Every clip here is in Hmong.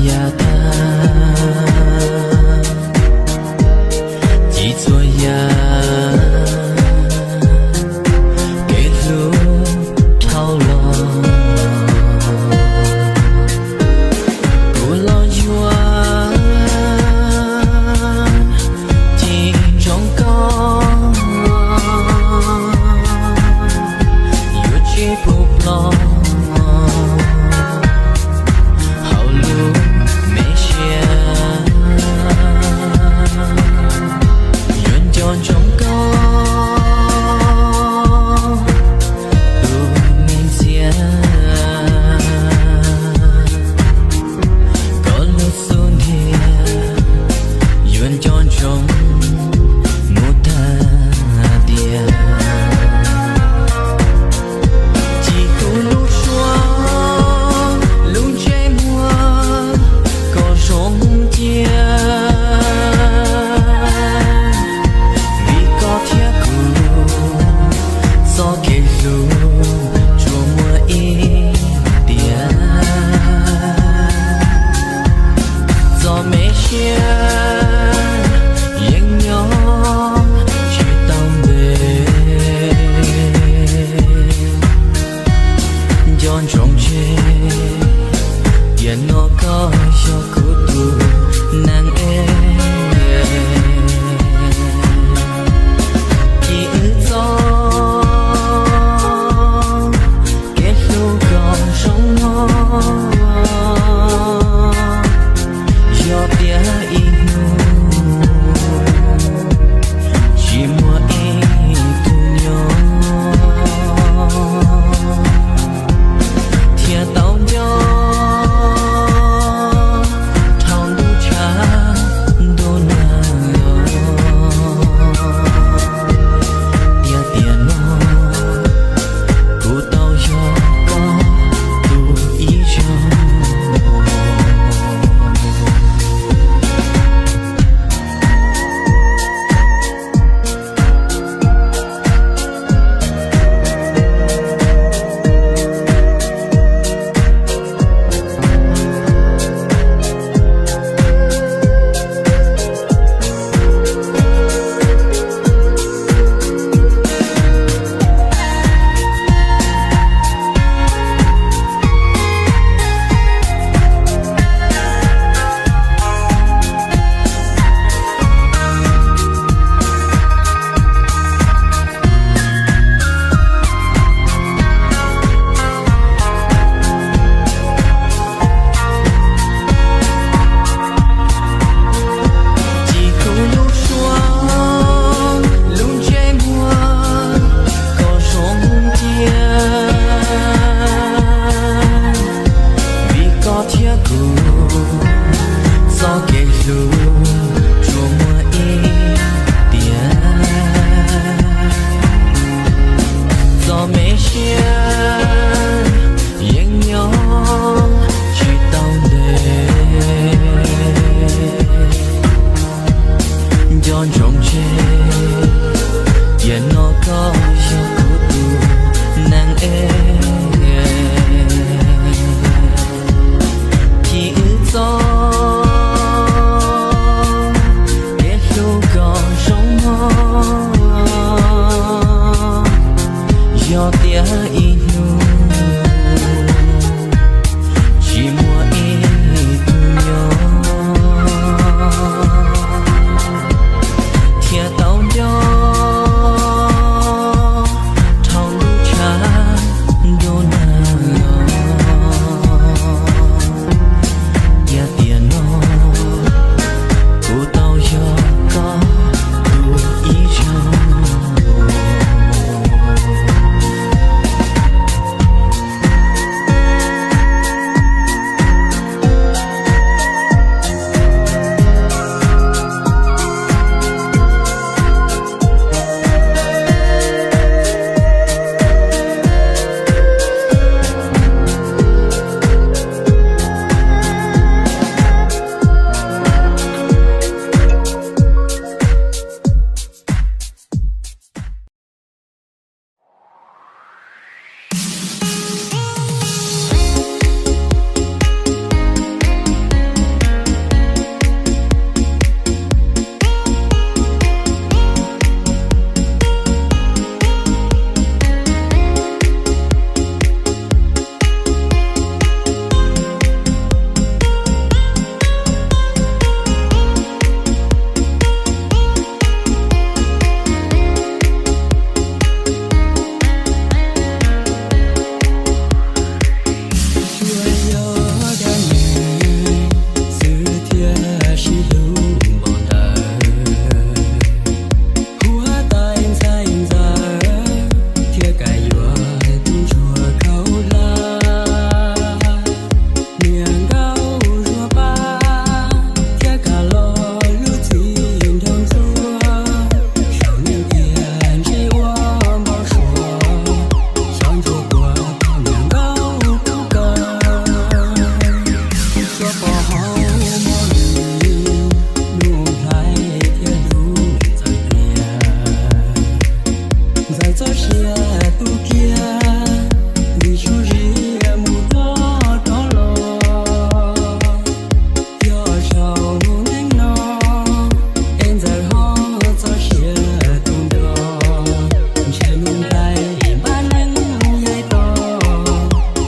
yam tag, ci txhua yam kev hlub dhau los. Kuv los yuav cim ntsoov koj, yuav tsis pub ploj hauv lub me sia. Qhov muaj lwm lub hlais thiab lub txawj tiag, ntxawm txoj sia tu kiag, vim suab zim mus txog rov los. Yog saum neej no, es ntxawm ho txoj sia tu nrho, ntshe mus nplaig npab neej yaig to,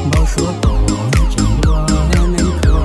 npau suav pom tseem dua neej kho.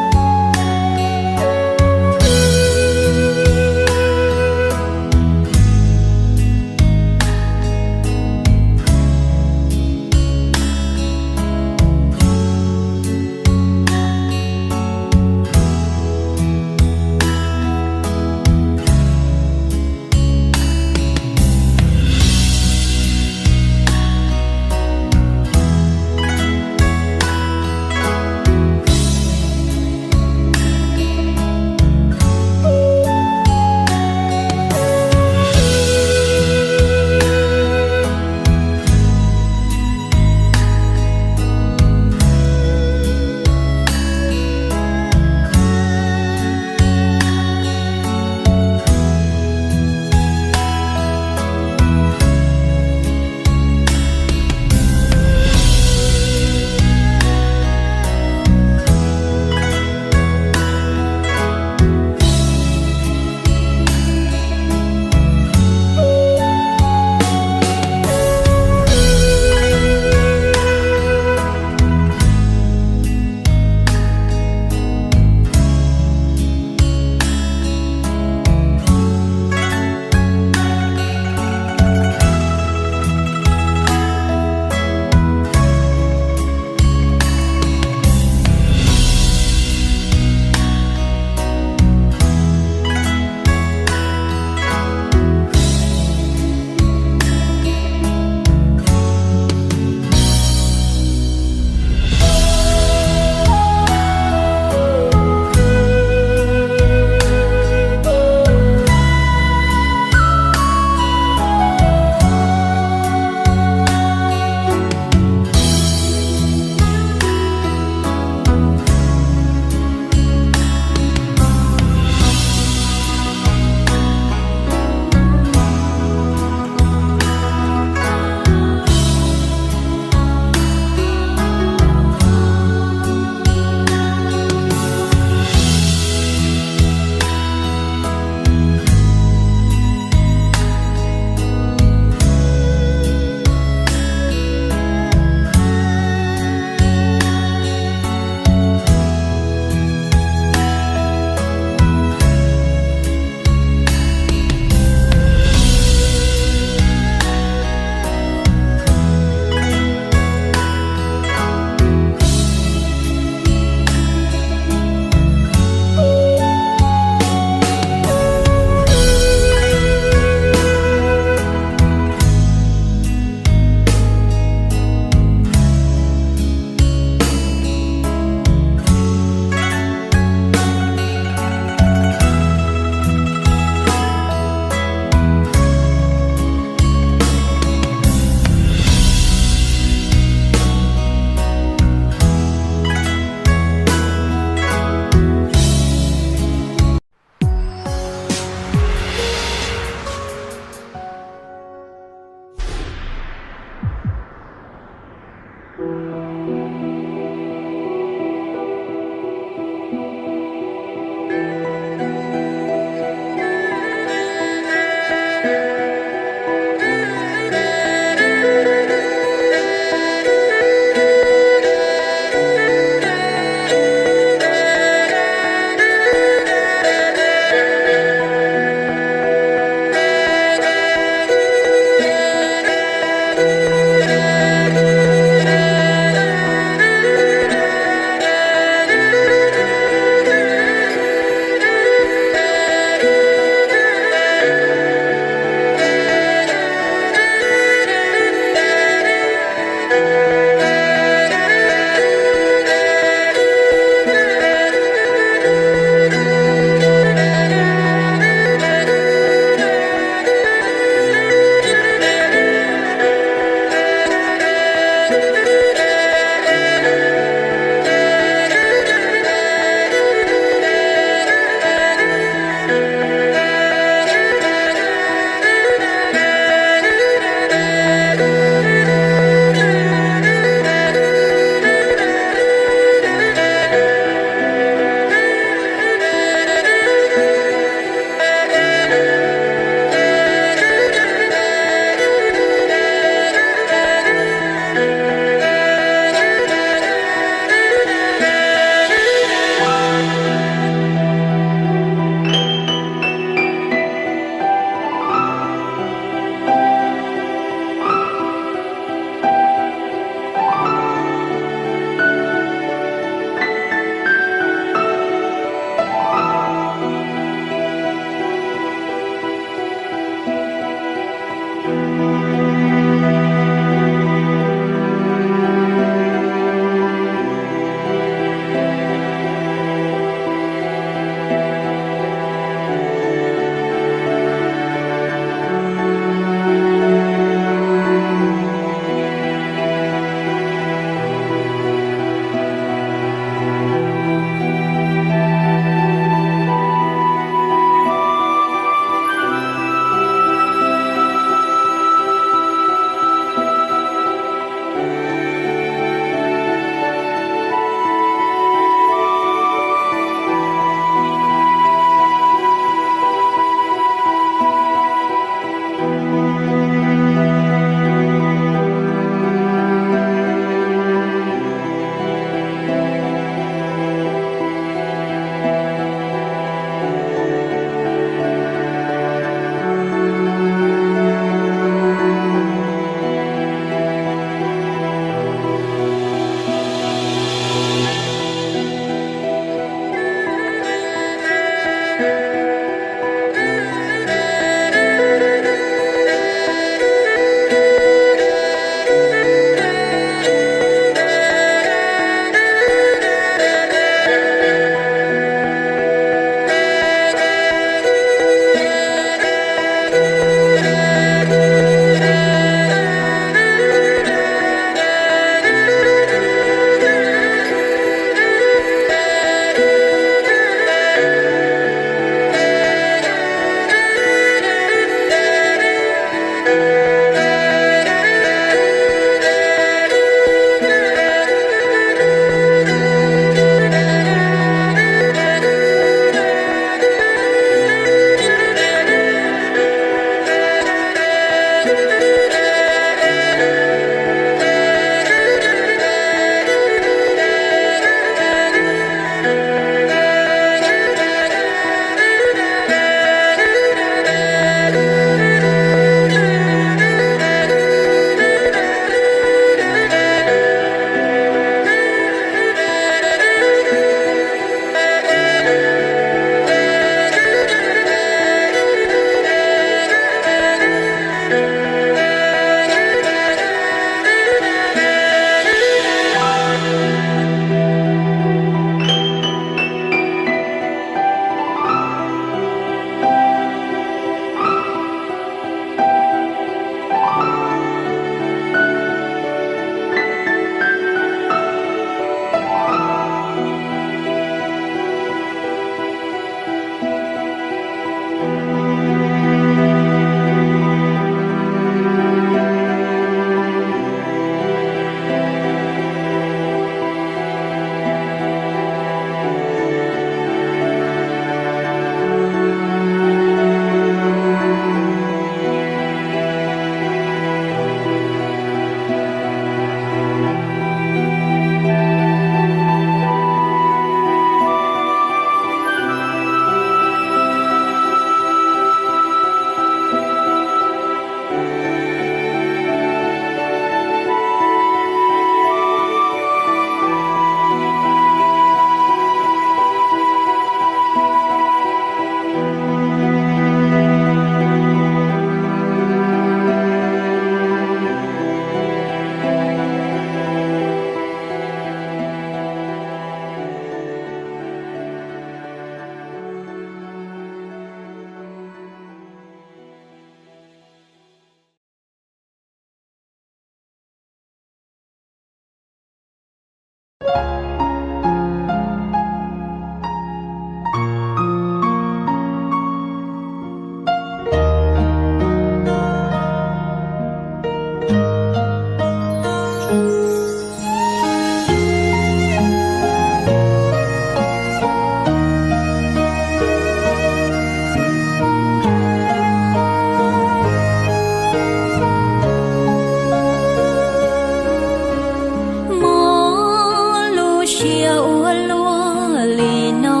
Mob lub siab ua luaj li no,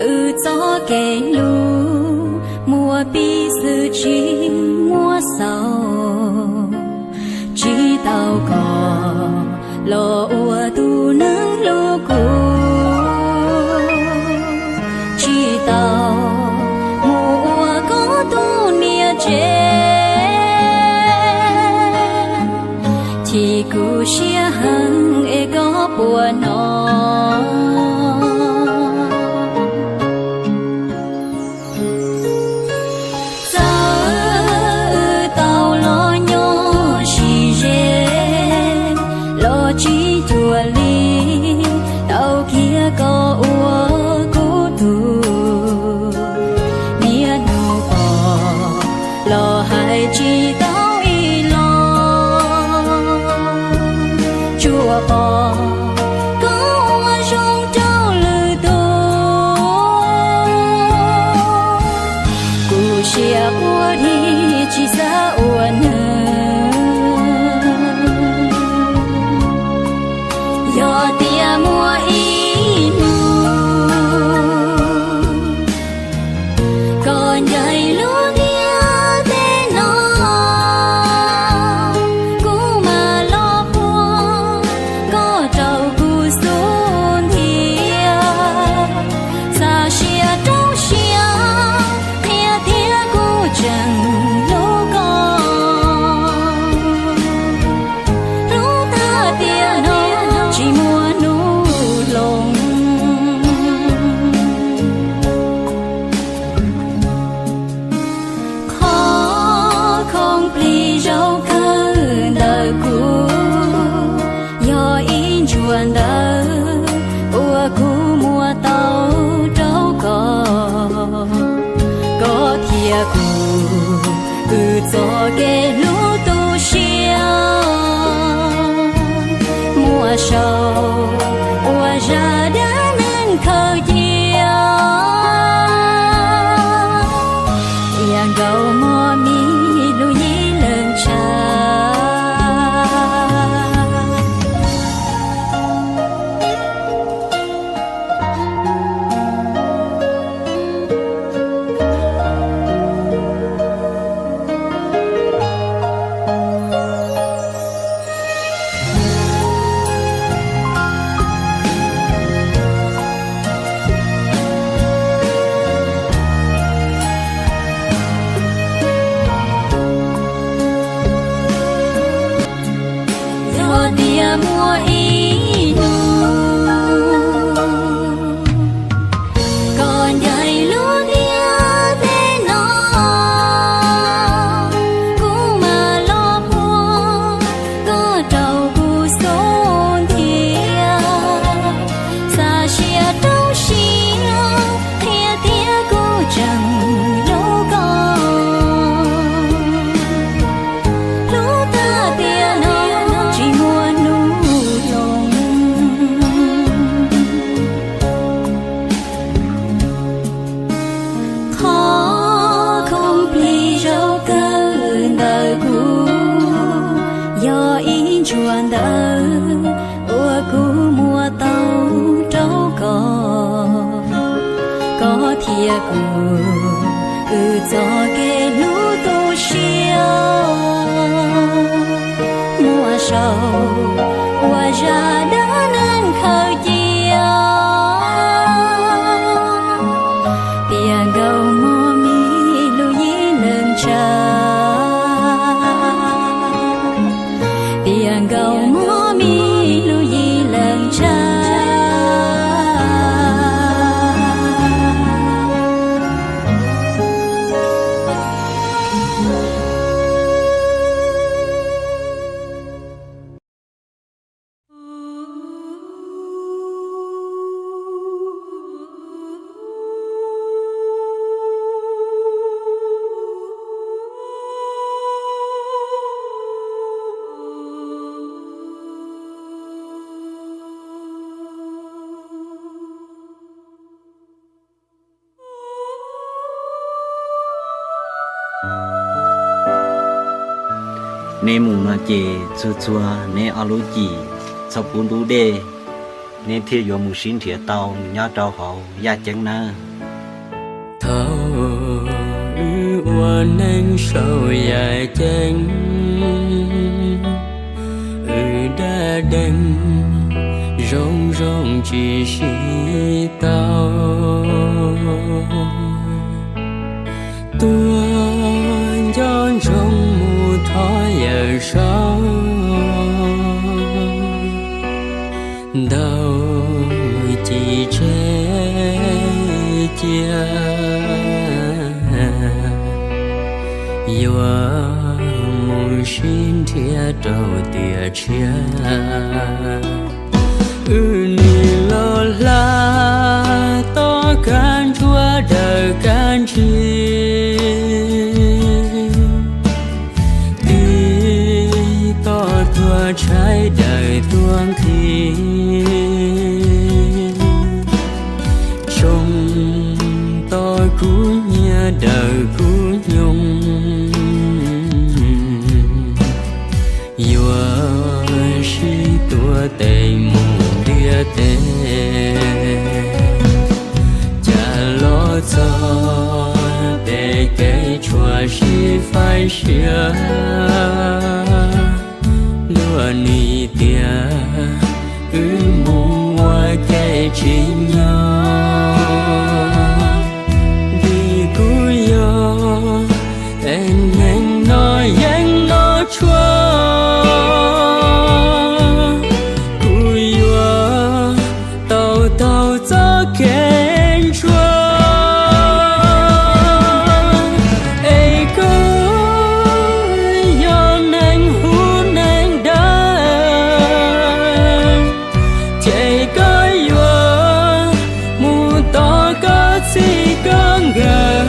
wb txoj kev hlub muaj pib xwb tsis muaj xaus, tsis tau koj los ua tus neeg hlub kuv, tsis tau mus ua koj tus niam tsev. Chim kuv siab heev es koj puas hnov? Txawm wb tau los nyob sib ze los tsis cuag li tau kiag koj ua kuv tug. Niaj hnub pom los hais tsis tau ib los, tsuas pom koj ua zoo rau lwm tus. Kuv siab quaj dhia tsis xav ua neeg. Yog tias muaj ib hnub koj ncaim lub ntiaj teb no, kuv mam los qhuas koj rau kuv xub ntiag. Xa siab rau siab qhia tias kuv tseem hlub koj, hlub tag tiam no tsis muaj hnub hloov. Qhov khoom plig zaum kawg ntawm kuv yog ib ntsuas ntawv uas kuv muab tau rau koj. Koj thiab kuv, wb txoj kev hlub tu siab muaj saum ua zaj dab neeg khaws cia, tiam nkaus mog mi lub yim leej tshav. Yog tias muaj ib hnub koj ncaim lub ntiaj teb no, kuv mam los qhuas koj rau kuv xub ntiag. Xa siab rau siab qhia tias kuv tseem hlub koj, hlub tag tiam no tsis muaj hnub hloov. Qhov khoom plig zaum kawg ntawm kuv yog ib ntsuas ntawv uas kuv muab tau rau koj. Koj thiab kuv, wb txoj kev hlub tu siab muaj saum ua zaj dab neeg khaws cia, tiam nkaus mog mi lub yim leej tshav, tiam nkaus mog mi lub yim leej tshav. Neb mus no ces txhua txhua neb ob lub cim txhob pub ntub dej, neb thiaj yuav mus sib nrhiav tau nyob rau hauv yaj ceeb nawb. Thaum wb ua neej saum yaj ceeb, wb dab deeg zoo zoo tsis sib tau. Tuaj nco ntsoov mus thov yawm saub, ntaus ci tseg cia, yuav mus sib nrhiav rau tiam tshiab. Wb nim los hla tom kab ntsuab dawm kab ntsig, tig tom tuag tshaib dawm tuag nqhis, tsoo tom kub hnyiab dawm kub nyoog, yuav sib tua tes mus ntiaj teb. Cas los txog pem kev tshuam sib faib siab, luag nim tias wb mus ua ke tsis nyob, vim kuv yog es neeg no yeej noj tshuaj, kuv yuav tau taug txoj kev ntsuag. Es koj yog neeg huv neeg daws, ces koj yuav mus tos koj txij koj nkawm.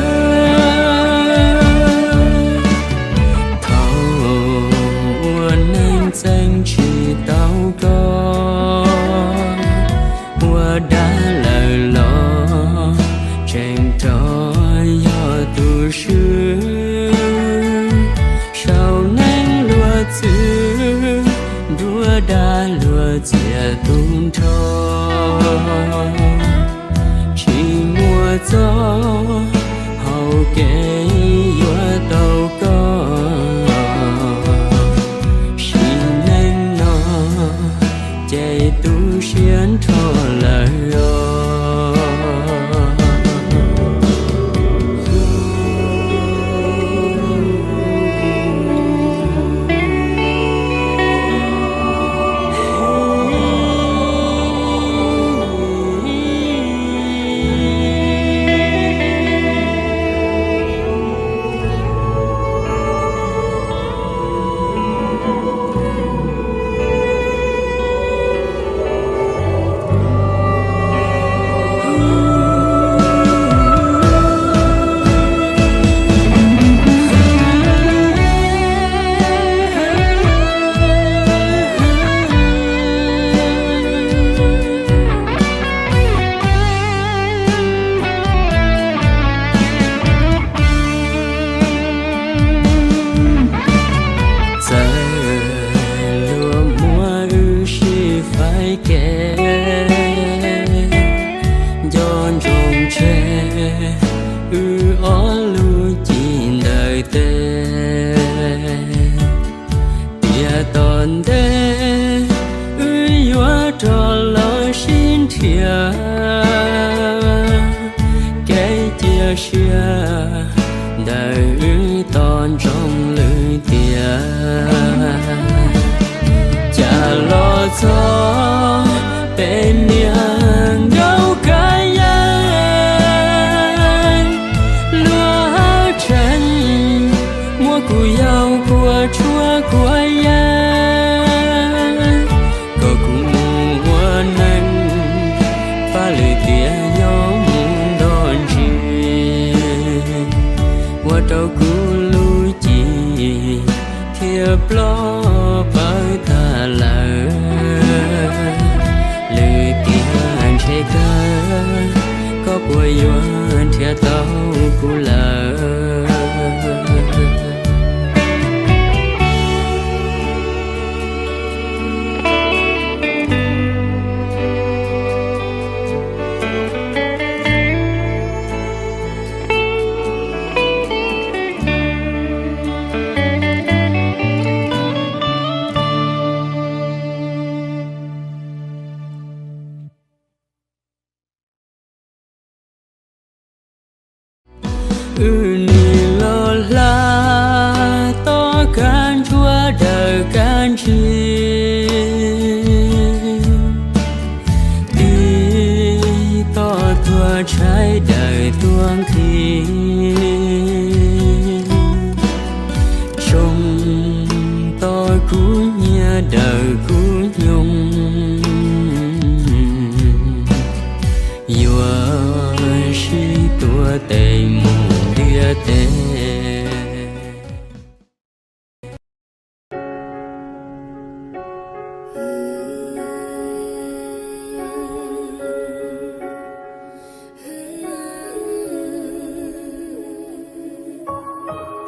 Thaum ua neej txeeb tsis tau koj, ua dab lawm los tseem rov yog tus swb. Saum neeg luag txwv, nruab dab luag txiav tu nrho, tsis muaj txoj hau kev yuav tau koj. Sim neej no ces tu siab nrho lawm os. Txawm luag muab wb sib faib kev, nco ntsoov tseg wb ob lub cim ntawm tes. Tiam tom ntej wb yuav rov los sib nrhiav, kev cia siab ntawm wb tos ntsoov lwm tiam. Cas los txog pem niag nkauj kab yeeb, luag tseem muab kuv yaug kua tshuab kua yeeb, kom kuv mus ua neeg, pab lwm tiam yuav mus nto ntsis, ua rau kuv lub cim thiaj ploj pawv tag lawm. Lwm tiam ntshe kawg, koj puas yuav nrhiav tau kuv lawm? Wb nim los hla toj kab ntsuab daws kab ntsig, tig toj tuag tshaib daws tuag nqhis, tsoo toj kub hnyiab daws kub nyoog, yuav sib tuav tes mus ntiaj teb.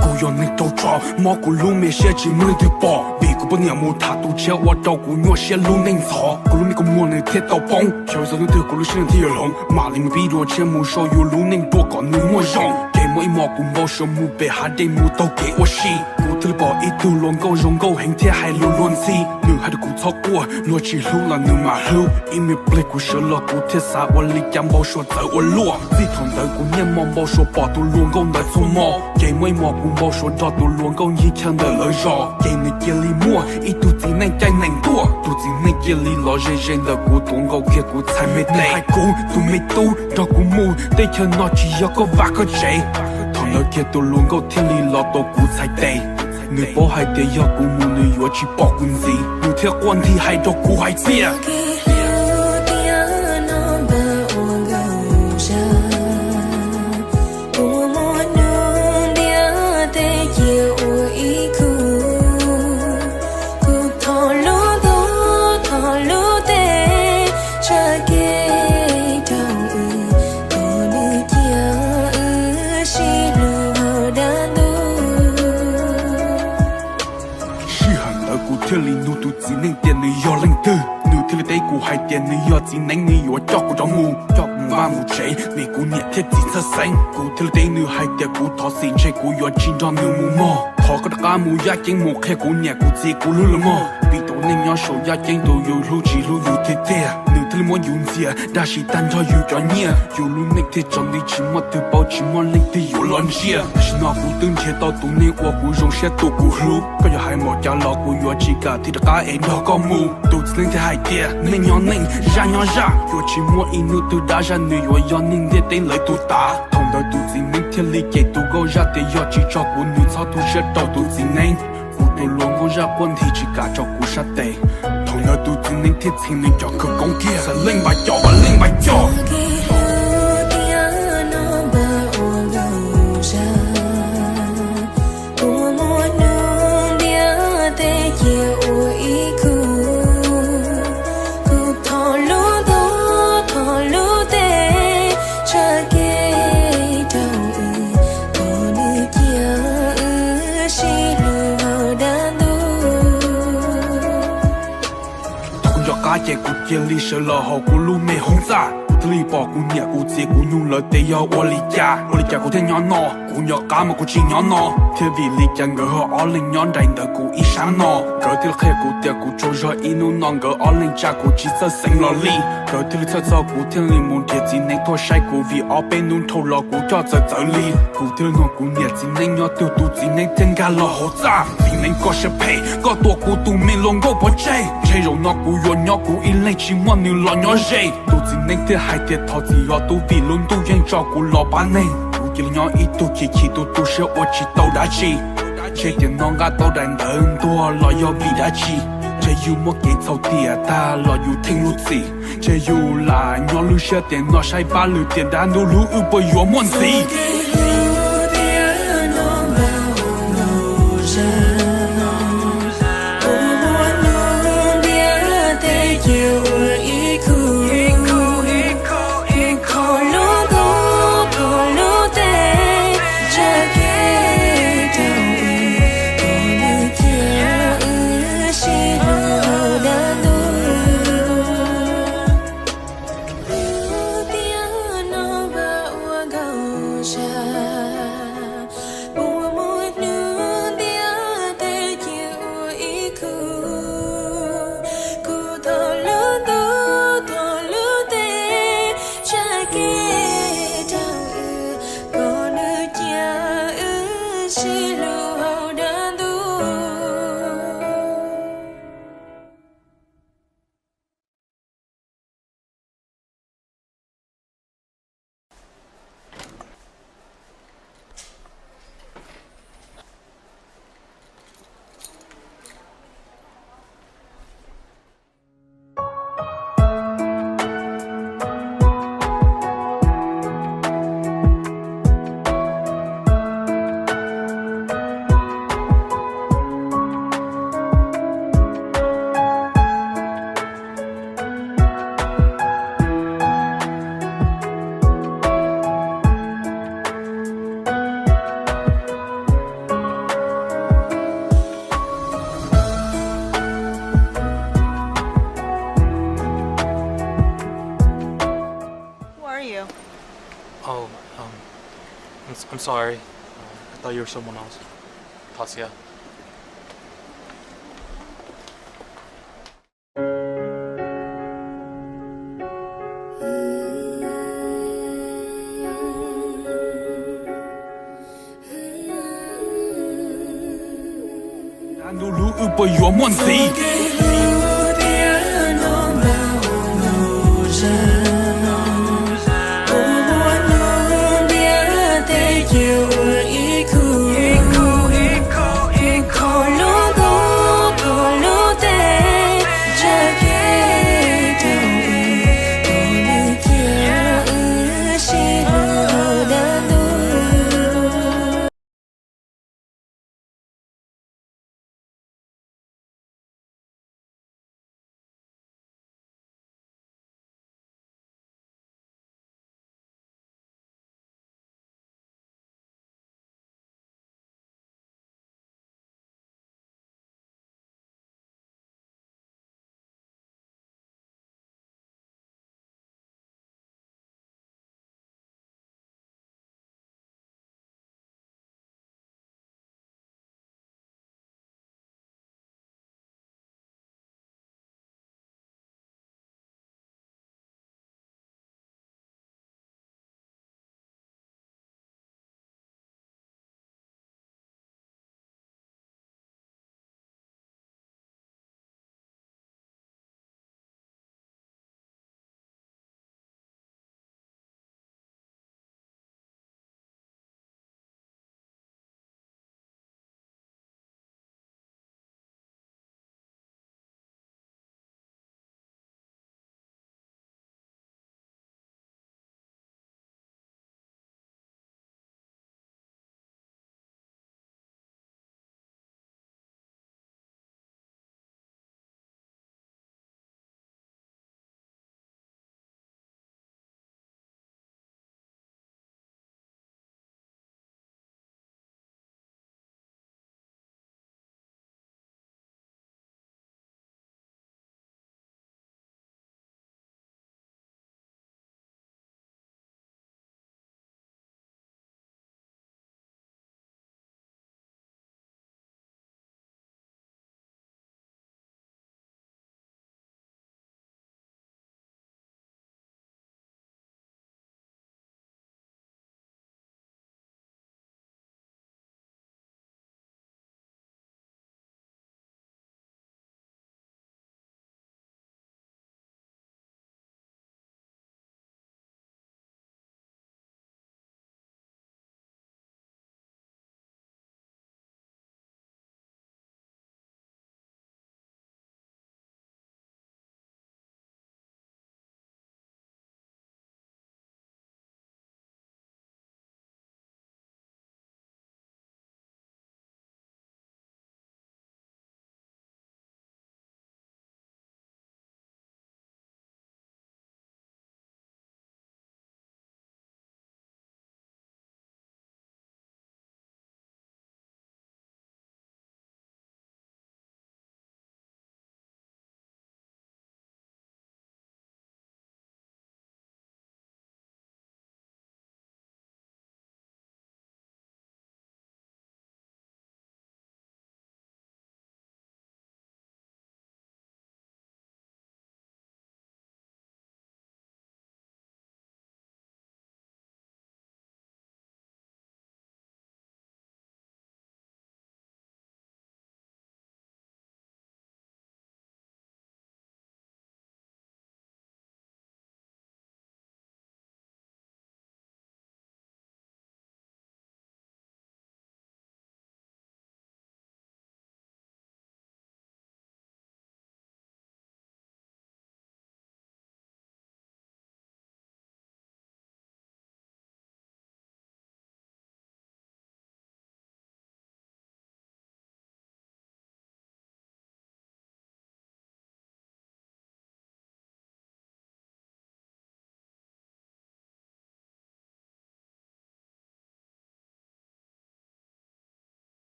Kuv yog neeg raug tso, mob kuv lub me siab tsis muaj leej twg pom, vim kuv poj niam mus tham tus tshiab ua rau kuv nyuaj siab lub neej ntxhov. Kuv lub me kua muag nws thiaj tau poob, xyov txog hnub twg kuv lub siab nws thiaj yuav hloov. Mam li mus pib dua tshiab mus sau yus lub neej dua kom nws muaj zoo. Ces muaj ib hmos kuv npau suav mus pem hav dej mus taug kev ua si, kuv thiaj li pom ib tug hluas nkauj zoo nkauj heev thiab hais lus luag ntxhi. Nws hais rau kuv txhob quaj, luag tsis hlub los nws mam hlub. Ib me pliag kuv sawv los kuv thiaj xav ua li cas npau suav txawv ua luaj. Txij thaum ntawd kuv niaj hmo npau suav pom tus hluas nkauj ntawd txhua hmo. Ces muaj ib hmos kuv npau suav nrog tus hluas nkauj ncig chaw ntawm lawv zos, ces nws cia li muaj ib tug txiv neej caij nees tuaj. Tus txiv neej cia li los ze ze ntawm kuv tuav nkaus kiag kuv txhais me tes, hais kuv tus me tub, nrog kuv mus, teb chaws no tsis yog koj vaj koj tsev. Thaum ntawd kiag tus hluas nkauj thiaj li los tua kuv txhais tes. Nws paub hais tias yog kuv mus nws yuav tsis pom kuv ntxiv, nws thiaj quaj nthi hais rau kuv hais tias Sij hawm ntawd kuv thiaj li nug tus txiv neej tias nws yog leej twg, nws thiaj li teb kuv hais tias nws yog txiv neeb, nws yuav coj kuv rov mus, coj kuv mus vaj mus tsev, vim kuv niam thiab txiv txhawj xeeb. Kuv thiaj li teb nws hais tias kuv thov txim ntshe kuv yuav tsis nrog nws mus mog, thov koj rov qab mus yaj ceeb mus qhia kuv niam kuv txiv kuv hlub lawv mog, vim tus neej nyob saum yaj ceeb tus yus hlub tsis hlub yus tiag tiag. Nws thiaj li muab yus ntxias dab tsi tag nrho yus cov nyiaj, yus lub neej thiaj tsaus nti tsis muaj twg paub tsis muaj leej twg yuav los ntsia. Tam sim no kuv twb nrhiav tau tus neeg uas kuv zoo siab tus kuv hlub, koj yuav hais npaum cas los kuv yuav tsis kam thiaj rov qab es nrog koj mus. Tus txiv neej thiaj hais tias neej nyob neej, zaj nyob zaj, yuav tsis muaj ib hnub twg dab zaj nws yuav yog neeg ntiaj teb lawv tus tav. Thaum ntawd tus txiv neej thiaj li cem tus nkauj zaj tias yog tsis tso kuv nws txhob tu siab rau tus txiv neej. Kuv tus hluas nkauj zaj quaj nthi tsis kam tso kuv sab tes. Thaum ntawd tus txiv neej thiaj txheev nws cov khawv koob kiag, xav leej npam coj, vam leej npam coj. Thaum kuv nco qab ces kuv cia li sawv los hauv kuv lub me hoob txaj, kuv thiaj li pom kuv niam kuv txiv kuv nug lawv tias yog ua li cas, ua li cas kuv thiaj nyob no. Kuv nco qab mas kuv tsis nyob no thiab, vim li cas nkawd ho ob leeg nyob nraim ntawm kuv ib sab no. Nkawd thiaj li qhia kuv tias kuv tsaug zog ib hnub no nkawd ob leeg tsa kuv tsis txawj xeev los li. Nkawd thiaj li txhawj txog kuv thiaj li mus nrhiav txiv neeb tuaj saib kuv, vim ob peb hnub dhau los kuv coj txawv txawv li. Kuv thiaj li nug kuv niam txiv neeb nyob twg, tus txiv neeb thiaj nkag los hauv txaj. Txiv neeb koj siab phem, koj tua kuv tus me hluas nkauj pov tseg, ntshe zaum no kuv yuav nyob kuv ib leeg tsis muaj nws los nyob ze. Tus txiv neeb thiaj hais tias thov txim os tub, vim lub ntuj yeej tso kuv los pab neeg. Kuv cia li nyob ib tug chim chim tu tu siab ua tsis tau dab tsi. Ntshe tiam no nqa tau daim ntawv ntuag los yog vim dab tsi? Ntshe yus muaj kev txhaum tiam tag los yus theej lub txim. Ntshe yus lam nyob lub siab tiam no saib pab lwm tiam dab ntub hlub wb puas yuav muaj ntxiv. sib hlub hauv dab ntub. Who are you? Oh, um, I'm, s- I'm sorry. Uh, I thought you were someone else. Tasia. Ntu hlub wb puas yuav muaj ntxiv?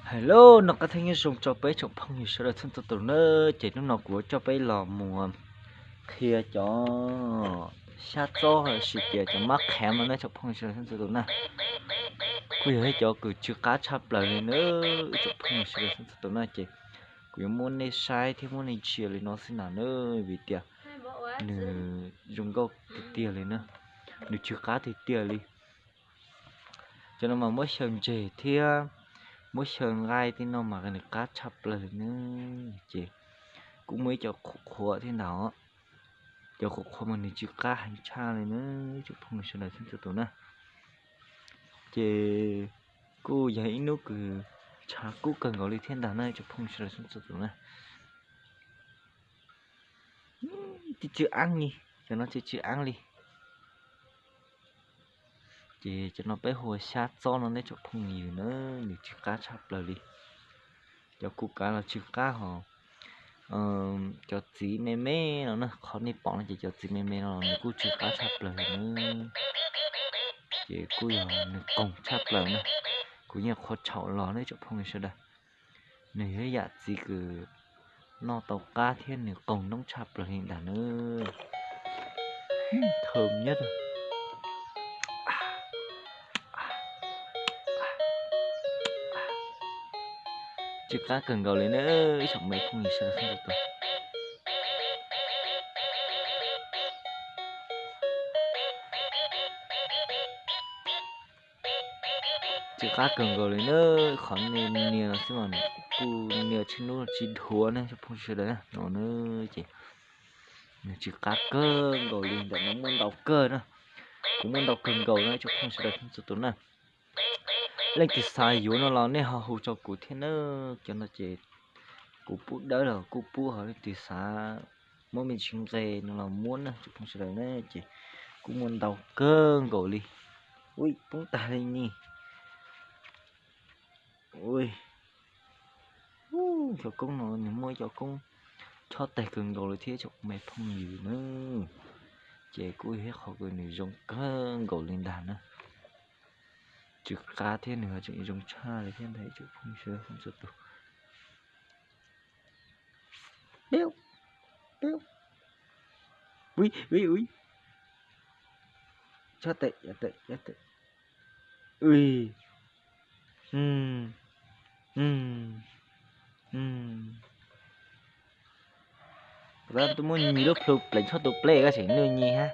Hello, noj qab thiab nyob zoo rau peb tsoom phooj ywg sawv daws txhua txhua tus na. Ces hnub no kuv yuav coj peb los mus qhia cov xyab txob los sis tias cov mab qhev no na tsoom phooj ywg sawv daws txhua txhua tus na. Kuj yog ib cov kws tsw qab tshaj plaws li na, ib tsoom phooj ywg sawv daws txhua txhua tus na. Ces kuv yuav muab nej saib thiab muab nej ntsia li no xwb na, vim tias nws zoo nkauj tiag tiag li na, nws tsw qab tiag tiag li. Cov no mas muab xyaw ntseg thiab muab xyaw nqaij tej no mas nws qab tshaj plaws li na. Ces kuj muaj ib co qhuav qhuav thiab ntag os. Cov qhuav qhuav mas nws tsw qab heev tshaj li na, tsoom phooj ywg sawv daws txhua txhua tus na. Ces kuj yog ib hnub kws tshav kub kawg nkaus li thiab ntag na tsoom phooj ywg sawv daws txhua txhua tus na. Tsis tsw aab li, cov no tsis tsw aab li. Ces cov no peb hu ua xyab txob no ne tsoom phooj ywg na, nws tsw qab tshaj plaws li. Cov kuv kav los tsw qab hos cov txiv me me no na, qhov nej pom no ces cov txiv me me no los nws kuj tsw qab tshaj plaws li na. Ces kuj yog nws qoog tshaj plaws na, kuv yeej qhuav tshaum los ne tsoom phooj ywg sawv daws. Nws yog ib yam txiv kws noj tau qab thiab nws qoog noob tshaj plaws li ntag na. Thơm nhất. Tsw qab kawg nkaus li na, ib tsoom me phooj ywg sawv daws txhua txhua tus. Tsw qab kawg nkaus li na, qhov nej nias no xwb mas kuj nias tshwj hnub tsis dhuav ne tsoom phooj ywg sawv daws na. No na, ces nws tsw qab kawg nkaus li, ntawm no muaj ntau kawg na. Kuv muaj ntau kawg nkaus na tsoom phooj ywg sawv daws txhua txhua tus na. Leej twg xav yuav no los nej ho hu rau kuv thiab na. Cov no ces kuv pub dawb los kuj pub, ho leej twg xav muab me ntsis nqe no los muab na tsoom phooj ywg sawv daws na. Ces kuj muaj ntau kawg nkaus li. Ui, poob tag li ni. Ui, cov koob no nws muaj cov koob chob tais kawg nkaus li thiab tsoom me phooj ywg na. Ces kuj yog ib qho kws nws zoo kawg nkaus li ntag na. Tsw qab thiab nws ho tseem zoo tshaj li thiab ntag tsoom phooj ywg sawv daws txhua txhua tus. Ui, ui, ui. Chob tais, chob tais, chob tais. Ui. Kuv tab muab nyiag lub plhu pleev txhob tu pleb koj tseem nug nyiag hab.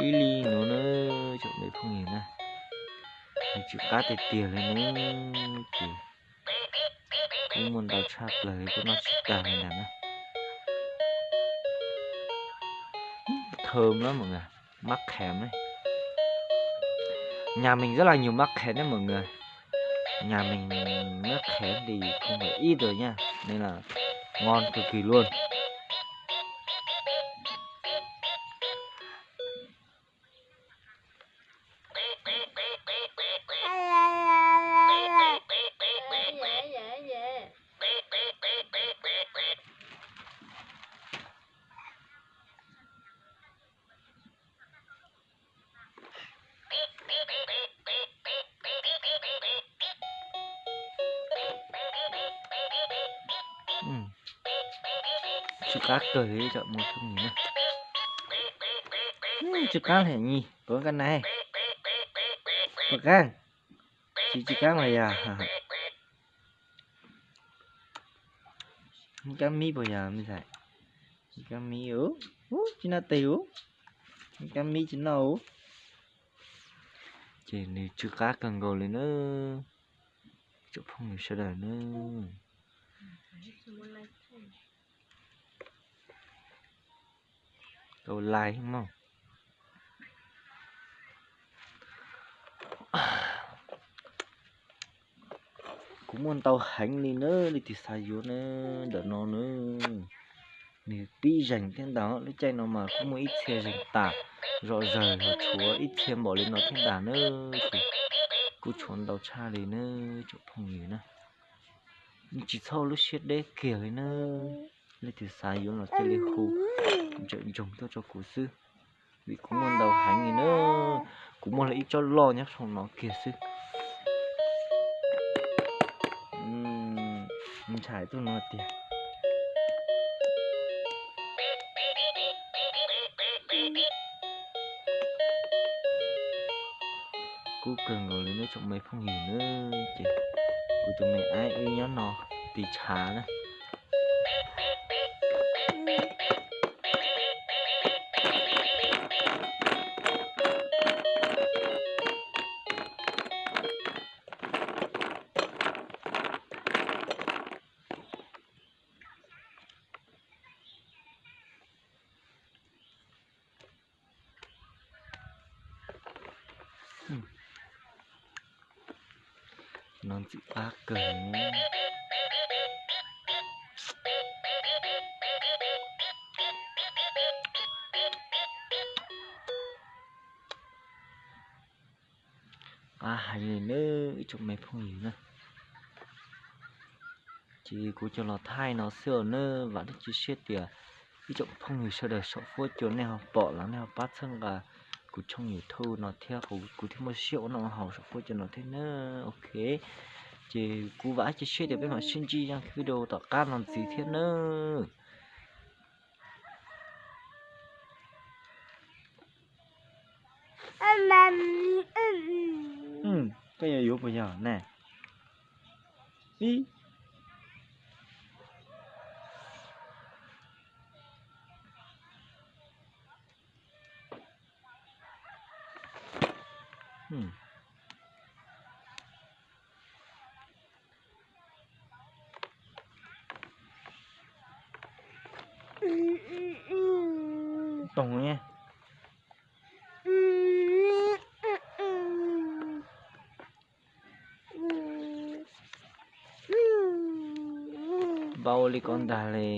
Ib li nuav na, tsoom me phooj ywg na, nws tsw qab tiag tiag li na, ces kuj muaj ntau tshaj plaws li kuj noj tsis tag li ntag na. Thơm lắm mọi người, mắc khẹm đấy. Nhà mình rất là nhiều mắc khẹm đấy mọi người. Nhà mình mắc khẹm thì không phải ít rồi nha, nên là ngon cực kỳ luôn. Tsw qab kawg li tsoom me phooj ywg na. Tsw qab li nyig, puas qab na? Puas qab? Tsis tsw qab mas yog. Kab mib puas yog me ntxhais? Kab mib, tsis noj tes. Kab mib tsis noj. Ces nws tsw qab kawg nkaus li na, tsoom phooj ywg sawv daws na. Tau lais mog. Kuv muaj ntau heev li na, leej twg xav yuav na, ntawm no na. Nws pib zeeg thiab ntag, lub caij no mas kuj muaj ib txhia zeeg tas zom zaws, ho tshuav ib txhia npaum li no thiab ntag na. Ces kuj tshuav ntau tshaj li na, tsoom phooj ywg na. Yeej tsis txhob lub siab deb kiag li na. Leej twg xav yuav los cia li hu ntsawm ntsoog tuaj rau kuv xwb. Vim kuv muaj ntau heev li na, kuv muaj li ib tsob loj nyob saum no kiag xwb. Ntshai tuaj no tiag. Kub kawg nkaus li nawb tsoom me phooj ywg na, ces kuv tus me aib ib nyob no tiv tshav na. No ntxim qab kawg. Qab heev li nawb ib tsoom me phooj ywg na. Ces kuv coj los thaij no xwb os nawb, vam thiab cia siab tias ib tsoom phooj ywg sawv daws saum fuab cua nej ho pom los nej ho pab txhawb nqa kuv tshooj YouTube no thiab, kuv thiaj muaj siab ua noj ua haus saum fuab cua no thiab nawb. Ok, ces kuv vam thiab cia siab tias peb mam sib ntsib dua video tom qab no ntxiv thiab nawb. Koj yuav yuav puas yog ne? Ib. Toog ne. Npau li ko ntag li.